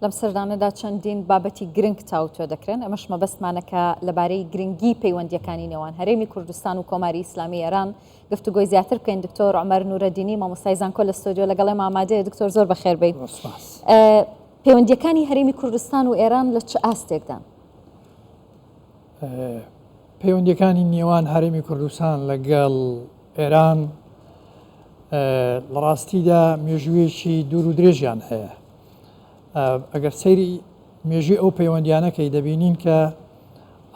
لەم سەردانەدا چەندین بابەتی گرنگ تاوتوێ دەکرێن، ئەمەش مەبەستمانە کە لەبارەی گرنگی پەیوەندییەکانی نێوان هەرێمی کوردستان و کۆماری ئیسلامی ئێران گفتوگۆی زیاتر بکەین. دکتۆر عومەر نورەدینی مامۆستای زانکۆ لە ستۆدیۆ لەگەڵ ئێمە ئامادەیە. دکتۆر زۆر بەخێر بێی. پەیوەندییەکانی هەرێمی کوردستان و ئێران لە چ ئاستێکدان؟ پەیوەندییەکانی نێوان هەرێمی کوردستان لەگەڵ ئێران لە ڕاستیدا مێژوویەکی دوور و درێژیان هەیە. ئەگەر سەیری مێژووی ئەو پەیوەندیانە کەی دەبینین کە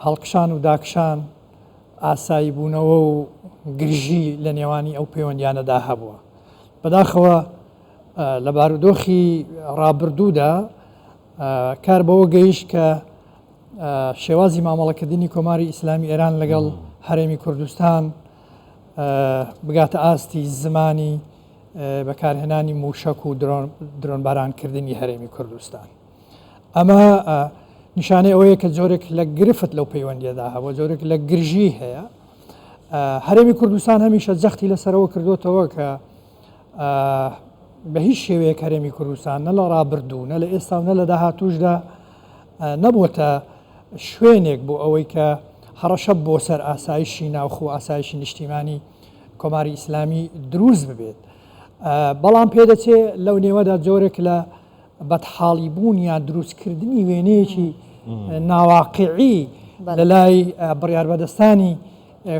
هەڵکشان و داکشان، ئاسایی بوونەوە و گرژی لە نێوانی ئەو پەیوەندیانەدا هەبووە. بەداخەوە لە بارودۆخی ڕابردوودا کار بەوە گەیشت کە شێوازی مامەڵەکردنی کۆماری ئیسلامی ئێران لەگەڵ هەرێمی کوردستان بگاتە ئاستی زمانی بەکارهێنانی مووشەک و درۆنبارانکردنی هەرێمی کوردستان. ئەمە نیشانەی ئەوەیە کە جۆرێک لە گرفت لەو پەیوەندیەدا هەبووە، جۆرێک لە گرژی هەیە. هەرێمی کوردستان هەمیشە جەختی لەسەرەوە کردوتەوە کە بە هیچ شێوەیەک هەرێمی کوردستان نە لە ڕابردوو نە لە ئێستا و نە لە داهاتوشدا نەبووەتە شوێنێک بۆ ئەوەی کە هەڕەشە بۆ سەر ئاسایشی ناوخۆ ئاسایشی نیشتیمانی کۆماری ئیسلامی دروست ببێت. بەڵام پێدەچێ لەو نێوەدا جۆرێک لە بەدحاڵی بوون یان دروستکردنی وێنەیەکی ناواقعی لە لای بڕیاربەدەستانی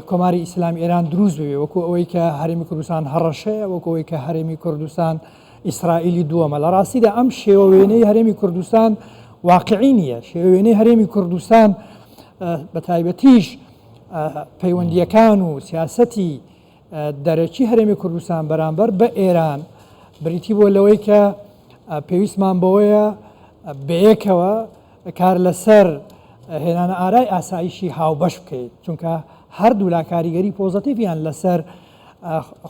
کۆماری ئیسلامی ئێران دروست ببێ، وەکو ئەوەی کە هەرێمی کوردستان هەڕەشەیە، وەکو ئەوەی کە هەرێمی کوردستان ئیسرائیلی دووەمە. لە ڕاستیدا ئەم شێوە وێنەی هەرێمی کوردستان واقعی نییە. شێوە وێنەی هەرێمی کوردستان بە تایبەتیش پەیوەندییەکان و سیاسەتی دەرەکی هەرێمی کوردستان بەرامبەر بە ئێران بریتی بووە لەوەی کە پێویستمان بەوەیە بەیەکەوە کار لەسەر هێنانە ئارای ئاسایشی هاوبەش بکەیت، چونکە هەردوولا کاریگەری پۆزەتیڤیان لەسەر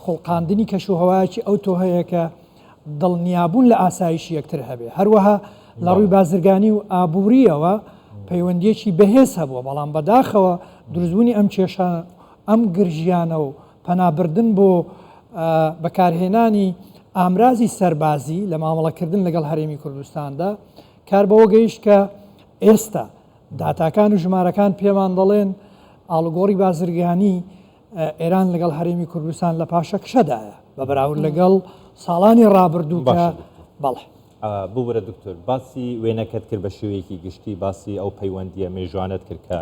خوڵقاندنی کەشوهەوایەکی ئەوتۆ هەیە کە دڵنیابوون لە ئاسایشی یەکتر هەبێ. هەروەها لە ڕووی بازرگانی و ئابوورییەوە پەیوەندییەکی بەهێز هەبووە، بەڵام بەداخەوە دروستبوونی ئەم کێشە، ئەم گرژییانە و پەنابردن بۆ بەکارهێنانی ئامرازی سەربازی لە مامەڵەکردن لەگەڵ هەرێمی کوردستاندا کار بەوە گەیشت کە ئێستا داتاکان و ژمارەکان پێمان دەڵێن ئاڵوگۆڕی بازرگانی ئێران لەگەڵ هەرێمی کوردستان لە پاشەکشەدایە بە بەراورد لەگەڵ ساڵانی ڕابردوو کە بەڵێ. ببورە دکتۆر باسی وێنەکەت کرد بە شێوەیەکی گشتی باسی ئەو پەیوەندیە مێژوانەت کرد کە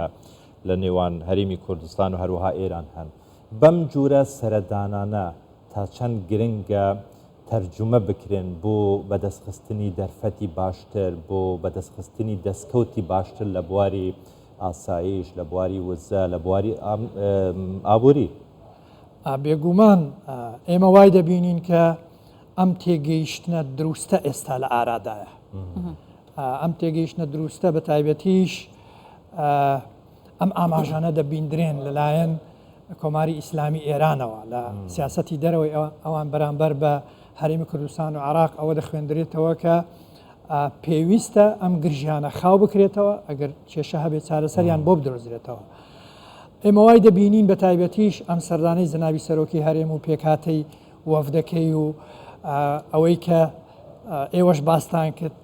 لە نێوان هەرێمی کوردستان و هەروەها ئێران هەن بەم جورە سەردانانە تا چەند گرنگە تەرجومە بکرێن بۆ بەدەستخستنی دەرفەتی باشتر بۆ بەدەستخستنی دەستکەوتی باشتر لە بواری ئاسایش، لە بواری وزە، لە بواری ئابووری. بێگومان ئێمە وای دەبینین کە ئەم تێگەیشتنە دروستە ئێستا لە ئارادایە. ئەم تێگەیشتنە دروستە بە تایبەتیش ئەم ئاماژانە دەبیندرێن لەلایەن کۆماری ئیسلامی ئێرانەوە لە سیاسەتی دەرەوەی ئەوان بەرامبەر بە هەرێمی کوردستان و عراق ئەوە دەخوێندرێتەوە کە پێویستە ئەم گرژیانە خاو بکرێتەوە، ئەگەر کێشە هەبێت چارەسەریان بۆ بدۆزرێتەوە. ئێمە وای دەبینین بە تایبەتیش ئەم سەردانەی جەنابی سەرۆکی هەرێم و پێکهاتەی وەفدەکەی و ئەوەی کە ئێوەش باستان کرد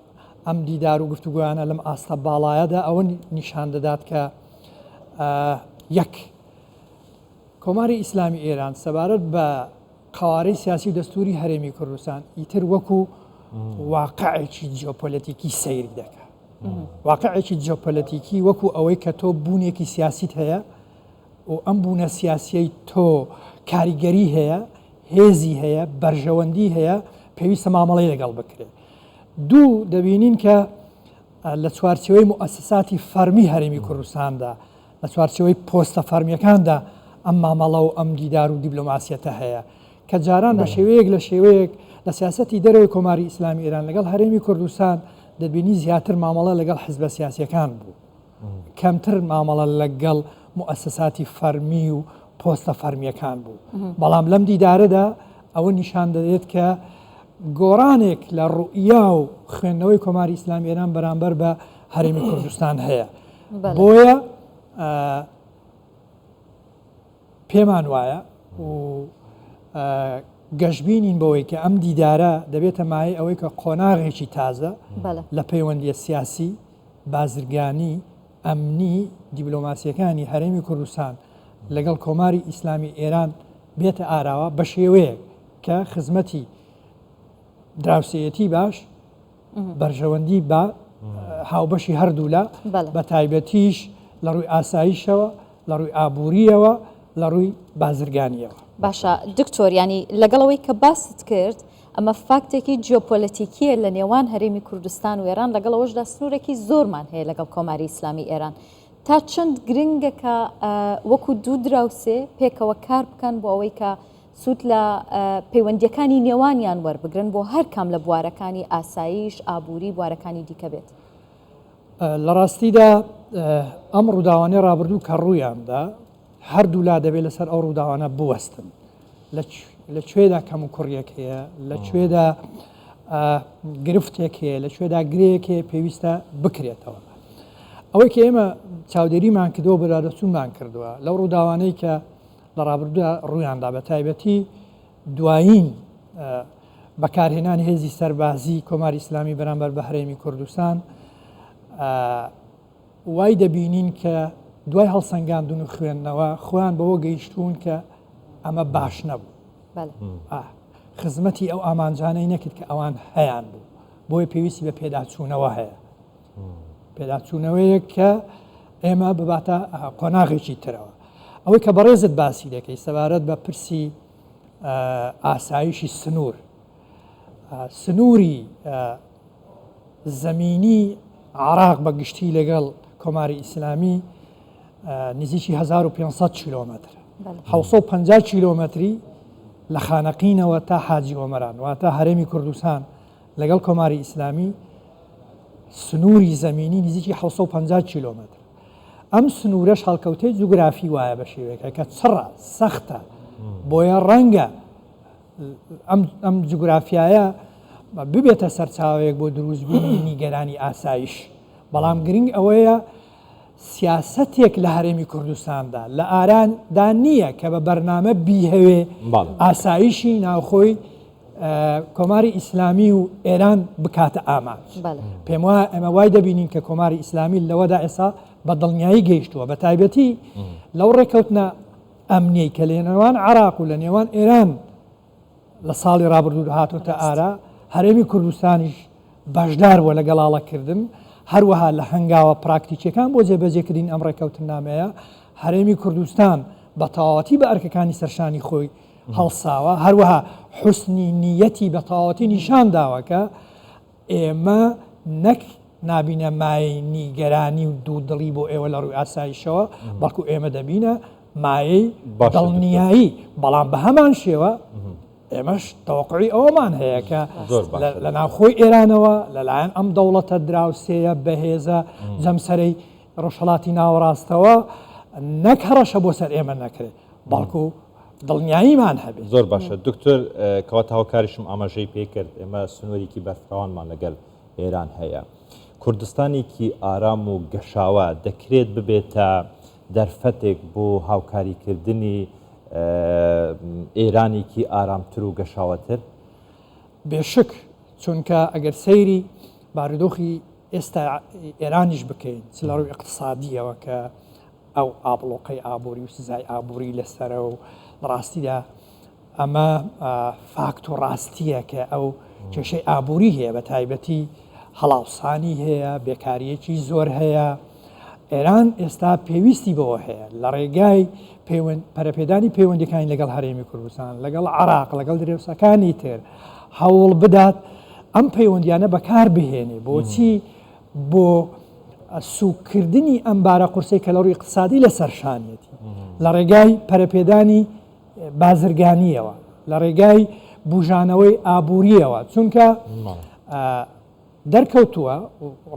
ئەم دیدار و گفتوگۆیانە لەم ئاستە باڵایەدا ئەوە نیشان دەدات کە یەک کۆماری ئیسلامی ئێران سەبارەت بە قەوارەی سیاسی و دەستووری هەرێمی کوردستان ئیتر وەکو واقعێکی جیۆپۆلەتیکی سەیری دەکا. واقعێکی جیۆپۆلەتیکی وەکو ئەوەی کە تۆ بوونێکی سیاسیت هەیە و ئەم بوونە سیاسیەی تۆ کاریگەری هەیە، هێزی هەیە، بەرژەوەندی هەیە، پێویستە مامەڵەی لەگەڵ بکرێت. دوو، دەبینین کە لە چوارچێوەی موئەسەساتی فەرمی هەرێمی کوردستاندا لە چوارچێوەی پۆستە فەرمییەکاندا ئەم مامەڵە و ئەم دیدار و دیبلۆماسیەتە هەیە کە جاران بە شێوەیەک لە شێوەیەک لە سیاسەتی دەرەوەی کۆماری ئیسلامی ئێران لەگەڵ هەرێمی کوردستان دەبینی زیاتر مامەڵە لەگەڵ حزبە سیاسیەکان بوو کەمتر مامەڵە لەگەڵ موئەسەساتی فەرمی و پۆستە فەرمیەکان بوو بەڵام لەم دیدارەدا ئەوە نیشان دەدێت کە گۆڕانێک لە ڕوئیا و خوێندنەوەی کۆماری ئیسلامی ئێران بەرامبەر بە هەرێمی کوردستان هەیە بۆیە پێمان وایە و گەشبینین بەوەی کە ئەم دیدارە دەبێتە مایەی ئەوەی کە قۆناغێکی تازە لە پەیوەندییە سیاسی، بازرگانی، ئەمنی، دیبلۆماسییەکانی هەرێمی کوردستان لەگەڵ کۆماری ئیسلامی ئێران بێتە ئاراوە بە شێوەیەک کە خزمەتی دراوسێیەتی باش، بەرژەوەندی بە هاوبەشی هەردوولا بە تایبەتیش لە ڕووی ئاسایشەوە، لە ڕووی ئابوورییەوە، لە ڕووی بازرگانییەوە. باشە دکتۆر یانی لەگەڵ ئەوەی کە باست کرد ئەمە فاکتێکی جیۆپۆلەتیکییە لە نێوان هەرێمی کوردستان و ئێران لەگەڵ ئەوەشدا سنوورێکی زۆرمان هەیە لەگەڵ کۆماری ئیسلامی ئێران تا چەند گرنگە کە وەکو دوو دراوسێ پێکەوە کار بکەن بۆ ئەوەی کە سوود لە پەیوەندییەکانی نێوانیان وەربگرن بۆ هەر کام لە بوارەکانی ئاسایش، ئابووری، بوارەکانی دیکە بێت؟ لە ڕاستیدا ئەم ڕووداوانەی ڕابردوو کە ڕوویاندا هەردوولا دەبێت لەسەر ئەو ڕووداوانە بوەستن لە کوێدا کەم و کوڕیەک هەیە لە کوێدا گرفتێک هەیە لە کوێدا گرەیەک هەیە پێویستە بکرێتەوە ئەوەی کە ئێمە چاودێریمان کردووە بەدواداچوونمان کردووە لەو ڕووداوانەی کە لە ڕابردوودا ڕوویاندا بە تایبەتی دوایین بەکارهێنانی هێزی سەربازی کۆماری ئیسلامی بەرامبەر بە هەرێمی کوردستان وای دەبینین کە دوای هەڵسەنگاندن و خوێندنەوە خۆیان بەوە گەیشتوون کە ئەمە باش نەبوو خزمەتی ئەو ئامانجانەی نەکرد کە ئەوان هەیان بوو بۆیە پێویستی بە پێداچوونەوە هەیە پێداچوونەوەیەک کە ئێمە بباتە قۆناغێکی ترەوە. ئەوەی کە بەڕێزت باسی دەکەی سەبارەت بە پرسی ئاسایشی سنوور، سنووری زەمینی عراق بە گشتی لەگەڵ کۆماری ئیسلامی نزیکی 1500 کیلۆمەتر 750 کیلۆمەتری لە خانەقینەوە تا حاجی ئۆمەران واتە هەرێمی کوردستان لەگەڵ کۆماری ئیسلامی سنووری زەمینی نزیکی 750 کیلۆمەتر. ئەم سنوورەش هەڵکەوتەی جوگرافی وایە بە شێوەیەکە کە چڕە، سەختە، بۆیە ڕەنگە ئەم ئەم جوگرافیایە ببێتە سەرچاوەیەک بۆ دروستبوونی نیگەرانی ئاسایش. بەڵام گرنگ ئەوەیە سیاسەتێک لە هەرێمی کوردستاندا لە ئارادا نییە کە بە بەرنامە بیهەوێ ئاسایشی ناوخۆی کۆماری ئیسلامی و ئێران بکاتە ئامانج. پێم وایە ئێمە وای دەبینین کە کۆماری ئیسلامی لەوەدا ئێستا بە دڵنیایی گەیشتووە بە تایبەتی لەو ڕێککەوتنە ئەمنیەی کە لە نێوان عراق و لە نێوان ئێران لە ساڵی ڕابردوو هاتۆتە ئارا هەرێمی کوردستانیش بەشدار بووە لە گەڵاڵەکردن هەروەها لە هەنگاوە پراکتیکیەکان بۆ جێبەجێکردنی ئەم ڕێککەوتننامەیە هەرێمی کوردستان بە تەواوەتی بە ئەرکەکانی سەرشانی خۆی هەڵساوە، هەروەها حوسنی نییەتی بە تەواوەتی نیشان داوە کە ئێمە نەک نابینە مایەی نیگەرانی و دوودڵی بۆ ئێوە لە ڕووی ئاسایشەوە، بەڵکو ئێمە دەبینە مایەی دڵنیایی، بەڵام بە هەمان شێوە ئێمەش تەوەقوعی ئەوەمان هەیە کە لە ناوخۆی ئێرانەوە لەلایەن ئەم دەوڵەتە دراوسێیە بەهێزە جەمسەرەی ڕۆژهەڵاتی ناوەڕاستەوە نەک هەڕەشە بۆ سەر ئێمە نەکرێت، بەڵکو دڵنیاییمان هەبێت. زۆر باشە دکتۆر، کەواتە هاوکاریشم ئاماژەی پێ کرد، ئێمە سنوورێکی بەرفراوانمان لەگەل ئێران هەیە. کوردستانێکی ئارام و گەشاوە دەکرێت ببێتە دەرفەتێک بۆ هاوکاریکردنی ئێرانێکی ئارامتر و گەشاوەتر؟ بێشک، چونکە ئەگەر سەیری بارودۆخی ئێستا ئێرانیش بکەین چ لە ڕووی ئیقتسادییەوە کە ئەو ئابڵۆقەی ئابووری و سزای ئابووری لەسەرە و لە ڕاستیدا ئەمە فاکت و ڕاستییە کە ئەو کێشەی ئابووری هەیە بە تایبەتی هەڵاوسانی هەیە بێکاریەکی زۆر هەیە ئێران ئێستا پێویستی بەوە هەیە لە ڕێگای پەرەپێدانی پەیوەندەکانی لەگەڵ هەرێمی کوردستان لەگەڵ عراق لەگەڵ درێوسەکانی تر هەوڵ بدات ئەم پەیوەندیانە بەکار بهێنێ بۆچی بۆ سووککردنی ئەم بارە قورسەی کە لە ڕووی ئیقتسادی لەسەر شانیەتی لە ڕێگای پەرەپێدانی بازرگانیەوە لە ڕێگای بوژانەوەی ئابووریەوە چونکە دەرکەوتووە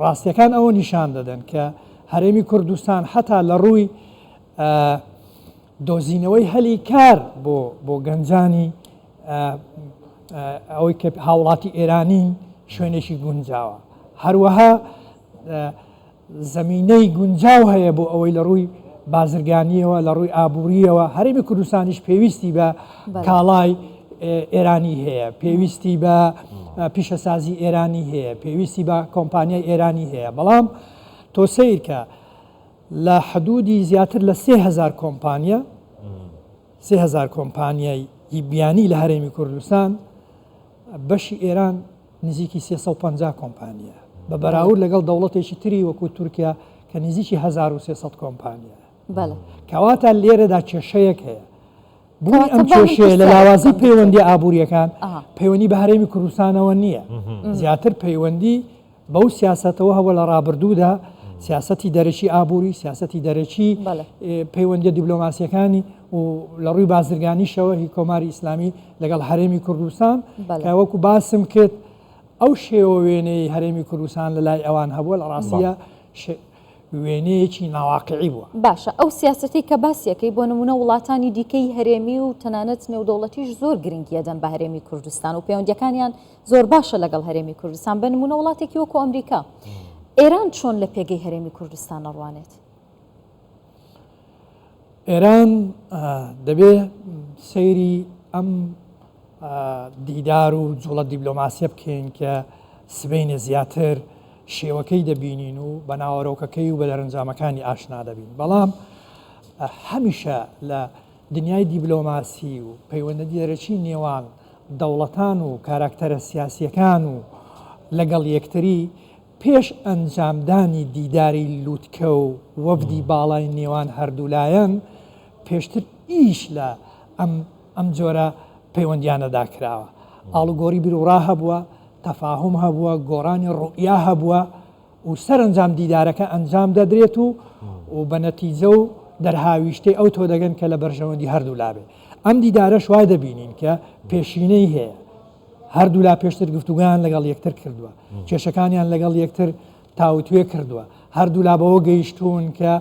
ڕاستیەکان ئەوە نیشان دەدەن کە هەرێمی کوردستان حتا لە ڕووی دۆزینەوەی هەلی کار بۆ بۆ گەنجانی ئەوەی کە هاوڵاتی ئێرانی شوێنێکی گونجاوە هەروەها زمینەی گونجاو هەیە بۆ ئەوەی لە ڕووی بازرگانیەوە لە ڕووی ئابووریەوە هەرێمی کوردستانیش پێویستی بە کاڵای ئێرانی هەیە، پێویستی بە پیشەسازی ئێرانی هەیە، پێویستی بە کۆمپانیای ئێرانی هەیە، بەڵام تۆ سەیرکە لە حدودی زیاتر لە 3000 کۆمپانیا 3000 کۆمپانیای بیانی لە هەرێمی کوردستان بەشی ئێران نزیکی 350 کۆمپانیا بە بەراورد لەگەڵ دەوڵەتێکی تری وەکو تورکیا کە نزیکی 1300 کۆمپانیا. کەواتە لێرەدا کێشەیەک هەیە. بوونی ئەم کێشەیە لە لاوازی پەیوەندی ئابووریەکان پەیوەندی بە هەرێمی کوردستانەوە نییە زیاتر پەیوەندی بەو سیاستەوە هەوە لە ڕابردوودا سیاستی دەرەکی ئابووری سیاستی دەرەکی پەیوەندیە دیبلۆماسیەکانی و لە ڕووی بازرگانیشەوە هی کۆماری ئیسلامی لەگەڵ هەرێمی کوردستان کە وەکو باسم کرد ئەو شێوە وێنەی هەرێمی کوردستان لە لای ئەوان هەبووە لە ڕاستیە وێنەیەکی ناواقعی بووە. باشە ئەو سیاسەتەی کە باسی ئەکەی بۆ نموونە وڵاتانی دیکەی هەرێمی و تەنانەت نێودەوڵەتیش زۆر گرنگی ئەدەن بە هەرێمی کوردستان و پەیوەندیەکانیان زۆر باشە لەگەڵ هەرێمی کوردستان بە نموونە وڵاتێکی وەکو ئەمریکا. ئێران چۆن لە پێگەی هەرێمی کوردستان ئەڕوانێت؟ ئێران دەبێ سەیری ئەم دیدار و جوڵە دیبلۆماسیە بکەین کە سبەینێ زیاتر شێوەکەی دەبینین و بە ناوەرۆکەکەی و بە دەرەنجامەکانی ئاشنا دەبین بەڵام هەمیشە لە دنیای دیبلۆماسی و پەیوەندی دەرەکی نێوان دەوڵەتان و کاراکتەرە سیاسیەکان و لەگەڵ یەکتری پێش ئەنجامدانی دیداری لوتکە و وەفدی باڵای نێوان هەردوولایەن پێشتر ئیش لە ئەم ئەم جۆرە پەیوەندیانەدا کراوە. ئاڵوگۆڕی بیروڕا هەبووە، تەفاهوم هەبووە، گۆڕانی ڕوئیا هەبووە و سەرەنجام دیدارەکە ئەنجام دەدرێت و و بە نەتیجە و دەرهاویشتەی ئەو تۆ دەگەن کە لە بەرژەوەندی هەردوولا بێ. ئەم دیدارەش وای دەبینین کە پێشینەی هەیە. هەردوولا پێشتر گفتوگۆیان لەگەڵ یەکتر کردووە، کێشەکانیان لەگەڵ یەکتر تاوتوێ کردووە، هەردوولا بەوە گەیشتوون کە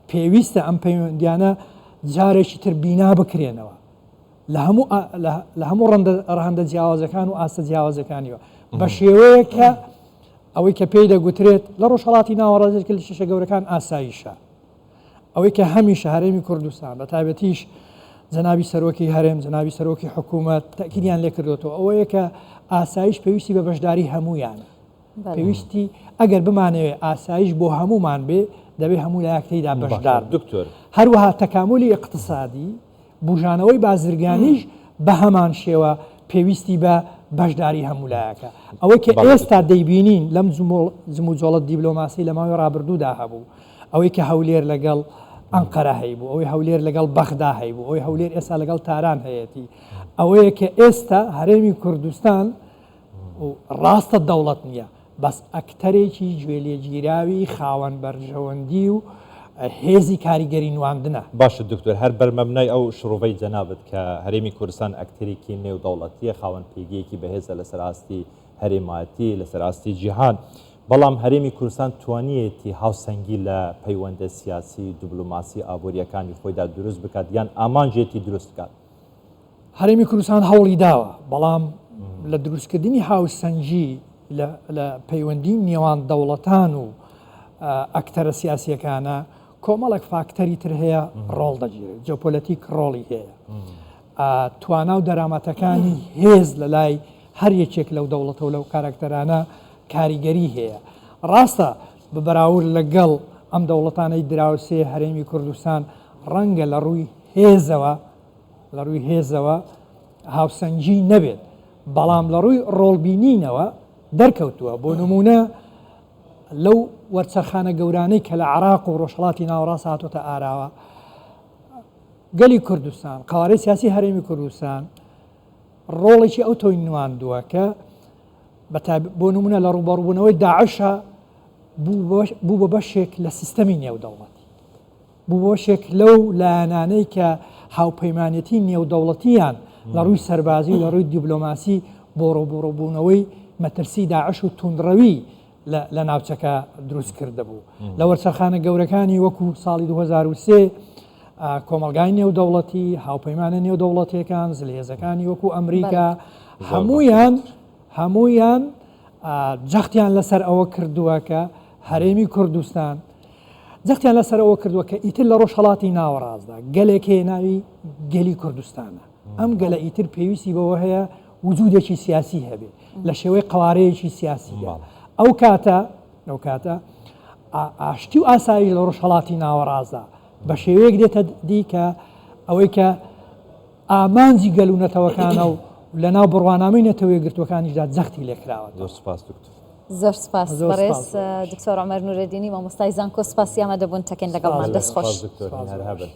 پێویستە ئەم پەیوەندیانە جارێکی تر بینا بکرێنەوە لە هەموو لە هەموو ڕەهەندە جیاوازەکان و ئاستە جیاوازەکانیەوە بە شێوەیە کە ئەوەی کە پێی دەگوترێت لە ڕۆژهەڵاتی ناوەڕاست کە لە کێشە گەورەکان ئاسایشە ئەوەی کە هەمیشە هەرێمی کوردستان بە تایبەتیش جەنابی سەرۆکی هەرێم جەنابی سەرۆکی حکوومەت تەکیدیان لێکردوێتەوە ئەوەیە کە ئاسایش پێویستی بە بەشداری هەمویانە پێویستی ئەگەر بمانەوێ ئاسایش بۆ هەموومان بێ دەبێ هەموو لایەک تێیدا بەشدار دکتۆر. هەروەها تەکامولی ئیقتسادی، بوژانەوەی بازرگانیش بە هەمان شێوە پێویستی بە بەشداری هەموو لایەکە. ئەوەی کە ئێستا دەیبینین لەم جموجۆڵە دیبلۆماسی لە ماوەی ڕابردوودا هەبوو، ئەوەی کە هەولێر لەگەڵ ئەنقەرە هەیبوو، ئەوەی هەولێر لەگەڵ بەغدا هەیبوو، ئەوەی هەولێر ئێستا لەگەڵ تاران هەیەتی، ئەوەیە کە ئێستا هەرێمی کوردستان و ڕاستە دەوڵەت نییە، بەس ئەکتەرێکی گوێلێگیراوی خاوەن بەرژەوەندی و هێزی کاریگەری نواندنە. باشە دکتۆر هەر بەرمەبنای ئەو شڕۆڤەی جەنابت کە هەرێمی کوردستان ئەکتەرێکی نێودەوڵەتیە خاوەن پێگەیەکی بەهێزە لەسەر ئاستی هەرێمایەتی لەسەر ئاستی جیهان بەڵام هەرێمی کوردستان توانیەتی هاوسەنگی لە پەیوەندە سیاسی دبلۆماسی ئابووریەکانی خۆیدا دروست بکات یان ئامانجێتی دروست بکات؟ هەرێمی کوردستان هەوڵی داوە، بەڵام لە دروستکردنی هاوسەنگی لە پەیوەندی نێوان دەوڵەتان و ئەکتەرە سیاسیەکانە کۆمەڵێک فاکتەری تر هەیە ڕۆڵ دەگیرێت جۆپۆلەتیک ڕۆڵی هەیە توانا و دەرامەتەکانی هێز لە لای هەر یەکێک لەو دەوڵەتە و لەو کاراکتەرانە کاریگەری هەیە ڕاستە بە بەراورد لەگەڵ ئەم دەوڵەتانەی دراوسێ هەرێمی کوردستان ڕەنگە لە ڕووی هێزەوە لە ڕووی هێزەوە هاوسەنگی نەبێت، بەڵام لە ڕووی ڕۆڵبینینەوە دەرکەوتووە، بۆ نموونە لەو وەرچەرخانە گەورانەی کە لە عێراق و ڕۆژهەڵاتی ناوەڕاست هاتۆتە ئاراوە، گەلی کوردستان، قەوارەی سیاسی هەرێمی کوردستان ڕۆڵێکی ئەوتۆی نواندووە کە بۆ نموونە لە ڕووبەڕووبوونەوەی داعشە بوو بە بەشێک لە سیستەمی نێودەوڵەتی. بوو بەشێک لەو لایەنانەی کە هاوپەیمانێتی نێودەوڵەتییان لە ڕووی سەربازی و لە ڕووی دیبلۆماسی بۆ ڕووبەڕووبوونەوەی مەترسی داعش و توندڕەوی لە ناوچەکە دروست کردبوو. لە وەرچەرخانە گەورەکانی وەکو ساڵی 2003 کۆمەڵگای نێودەوڵەتی، هاوپەیمانە نێودەوڵەتیەکان، زلهێزەکانی وەکو ئەمریکا هەموویان هەموویان جەختیان لەسەر ئەوە کردووە کە هەرێمی کوردستان جەختیان لەسەر ئەوە کردووە کە ئیتر لە ڕۆژهەڵاتی ناوەڕاستدا گەلێک هەیە ناوی گەلی کوردستانە. ئەم گەلە ئیتر پێویستی بەوە هەیە وجودێکی سیاسی هەبێ لە شێوەی قەوارەیەکی سیاسیدا. ئەو کاتە ئەو کاتە ئاشتی و ئاسایش لە ڕۆژهەڵاتی ناوەڕاستدا بە شێوەیەک دێتە دی کە ئەوەی کە ئامانجی گەل و نەتەوەکانە و لە ناو بڕوانامەی نەتەوە یەکگرتووەکانیشدا جەختی لێکراوە. زۆر سوپاس دکتۆر. زۆر سپاس بەڕێز دکتۆر عومەر نورەدینی مامۆستای زانکۆ سپاسی ئامادەبوونتەکەین لەگەڵمان دەست خۆش. دکتۆر هەر هەبن.